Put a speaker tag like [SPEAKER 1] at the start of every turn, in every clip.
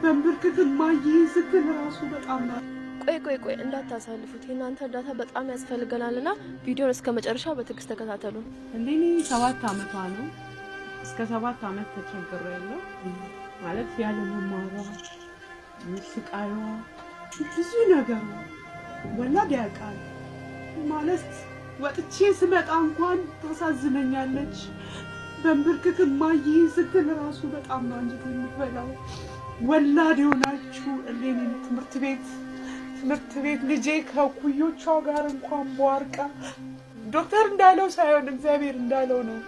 [SPEAKER 1] በንብርክክ እማዬ ስትል ራሱ በጣም ነው።
[SPEAKER 2] ቆይ ቆይ ቆይ፣ እንዳታሳልፉት። የእናንተ እርዳታ በጣም ያስፈልገናልና ቪዲዮን እስከ መጨረሻ በትዕግስት ተከታተሉ።
[SPEAKER 1] እሌኒ 7 አመቷ ነው። እስከ 7 አመት ተቸግሮ ያለው ማለት ያለ መማሯ፣ ስቃይዋ፣ ብዙ ነገሯ ወላድ ያውቃል ማለት ወጥቼ ስመጣ እንኳን ታሳዝነኛለች። በንብርክክ እማዬ ስትል ራሱ በጣም ነው አንጀት የምትበላው። ወላድ የሆናችሁ እሌኒን ትምህርት ቤት ልጄ ከኩዮቿ ጋር እንኳን በዋርቃ ዶክተር እንዳለው ሳይሆን እግዚአብሔር እንዳለው ነው።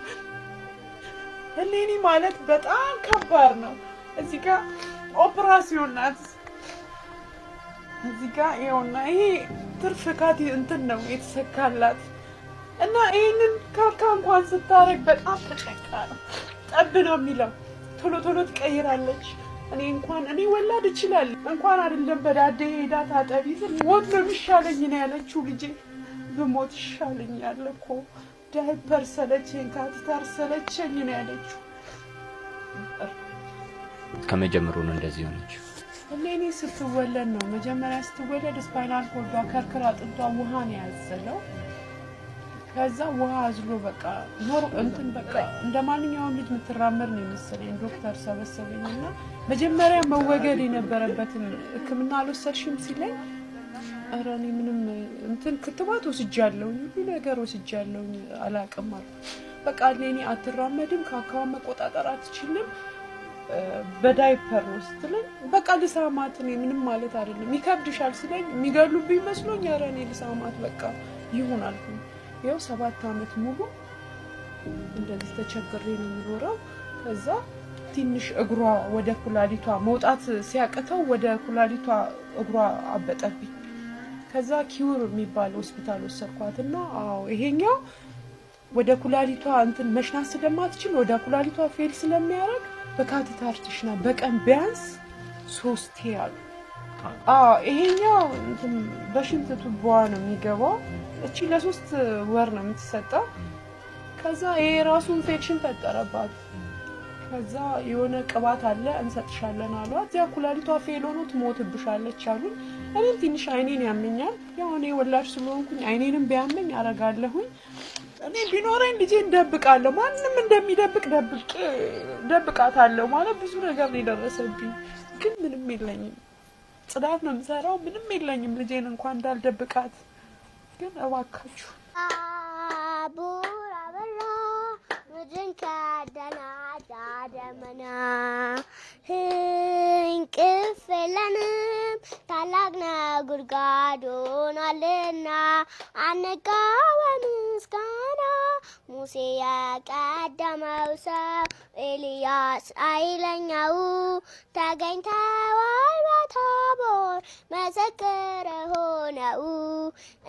[SPEAKER 1] እሌኒ ማለት በጣም ከባድ ነው። እዚህ ጋር ኦፕራሲዮን ናት። እዚህ ጋር ይኸውና ይሄ ትርፍ ካቲ እንትን ነው የተሰካላት እና ይህንን ካካ እንኳን ስታረግ በጣም ተጨንቃ ነው። ጠብ ነው የሚለው፣ ቶሎ ቶሎ ትቀይራለች። እኔ እንኳን እኔ ወላድ እችላለሁ እንኳን አይደለም በዳዴ ሄዳ ታጠቢ ስል ሞት ነው የሚሻለኝ ነው ያለችው። ልጄ ብሞት ይሻለኛል እኮ፣ ዳይፐር ሰለቸኝ፣ catheter ሰለቸኝ ነው ያለችው።
[SPEAKER 3] ከመጀመሩ ነው እንደዚህ ሆነችው?
[SPEAKER 1] እሌኒ ስትወለድ ነው፣ መጀመሪያ ስትወለድ spinal cord ዷ ከርክር አጥንቷ ውሃ ነው ያዘለው። ከዛ ውሃ አዝሎ በቃ ኖር እንትን በቃ እንደ ማንኛውም ልጅ የምትራመድ ነው የመሰለኝ። ዶክተር ሰበሰበኝ እና መጀመሪያ መወገድ የነበረበትን ሕክምና አልወሰድሽም ሲለኝ፣ ኧረ እኔ ምንም እንትን ክትባት ወስጃለሁኝ፣ ሁሉ ነገር ወስጃለሁኝ፣ አላቅም አልኩት። በቃ እሌኒ አትራመድም፣ ካካዋን መቆጣጠር አትችልም፣ በዳይፐር ነው ስትለኝ፣ በቃ ልሳማት፣ እኔ ምንም ማለት አይደለም፣ ይከብድሻል ሲለኝ የሚገሉብኝ መስሎኝ ኧረ እኔ ልሳማት በቃ ይሁን አልኩኝ። ይኸው 7 ዓመት ሙሉ እንደዚህ ተቸግሬ ነው የሚኖረው። ከዛ ትንሽ እግሯ ወደ ኩላሊቷ መውጣት ሲያቅተው ወደ ኩላሊቷ እግሯ አበጠብኝ። ከዛ ኪውር የሚባል ሆስፒታል ወሰድኳትና አዎ ይሄኛው ወደ ኩላሊቷ እንትን መሽናት ስለማትችል ወደ ኩላሊቷ fail ስለሚያደርግ በ catheter ትሽና በቀን ቢያንስ ሶስቴ አሉ። አዎ ይሄኛው እንትን በሽንት ቱቦዋ ነው የሚገባው። እቺ ለ3 ወር ነው የምትሰጠው። ከዛ ይሄ ራሱ ኢንፌክሽን ፈጠረባት። ከዛ የሆነ ቅባት አለ እንሰጥሻለን አሏት። እዚያ ኩላሊቷ fail ሆኖ ትሞትብሻለች አሉኝ። እኔም ትንሽ አይኔን ያመኛል። ያው እኔ ወላጅ ስለሆንኩኝ አይኔንም ቢያመኝ አረጋለሁኝ። እኔ ቢኖረኝ ልጄን ደብቃለሁ። ማንም እንደሚደብቅ ደብቄ ደብቃታለሁ። ማለት ብዙ ነገር ነው የደረሰብኝ፣ ግን ምንም የለኝም። ጽዳት ነው የምሰራው፣ ምንም የለኝም። ልጄን እንኳን እንዳልደብቃት ግን እባካችሁ
[SPEAKER 4] ባቡር አበራ ምድርን ከደናት ደመና፣ እንቅልፍ የለንም ታላቅ ነጎድጓድ ሆኗልና፣ አንቃወም ምስጋና። ሙሴ የቀደመው ሰው፣ ኤልያስ ኃይለኛው ተገኝተዋል በታቦር ምስክር ሆነው፣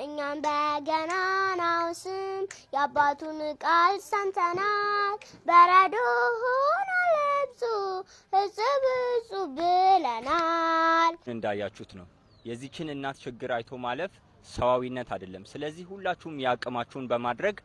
[SPEAKER 4] እኛም በገናናው ስም የአባቱን ቃል ሰምተናል። በረዶ ሆኗል ልብሱ፣ እጹብ እጹብ ብለናል።
[SPEAKER 3] እንዳያችሁት ነው። የዚችን እናት ችግር አይቶ ማለፍ ሰዋዊነት አይደለም። ስለዚህ ሁላችሁም የአቅማችሁን በማድረግ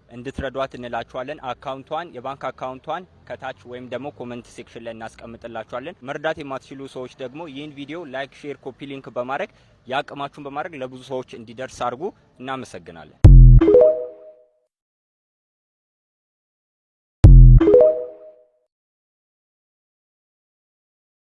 [SPEAKER 3] እንድትረዷት እንላችኋለን። Account ቷን፣ የባንክ account ቷን ከታች ወይም ደግሞ comment section ላይ እናስቀምጥላችኋለን። መርዳት የማትችሉ ሰዎች ደግሞ ይህን ቪዲዮ like፣ share፣ copy link በማድረግ የአቅማችሁን በማድረግ ለብዙ ሰዎች እንዲደርስ አድርጉ። እናመሰግናለን።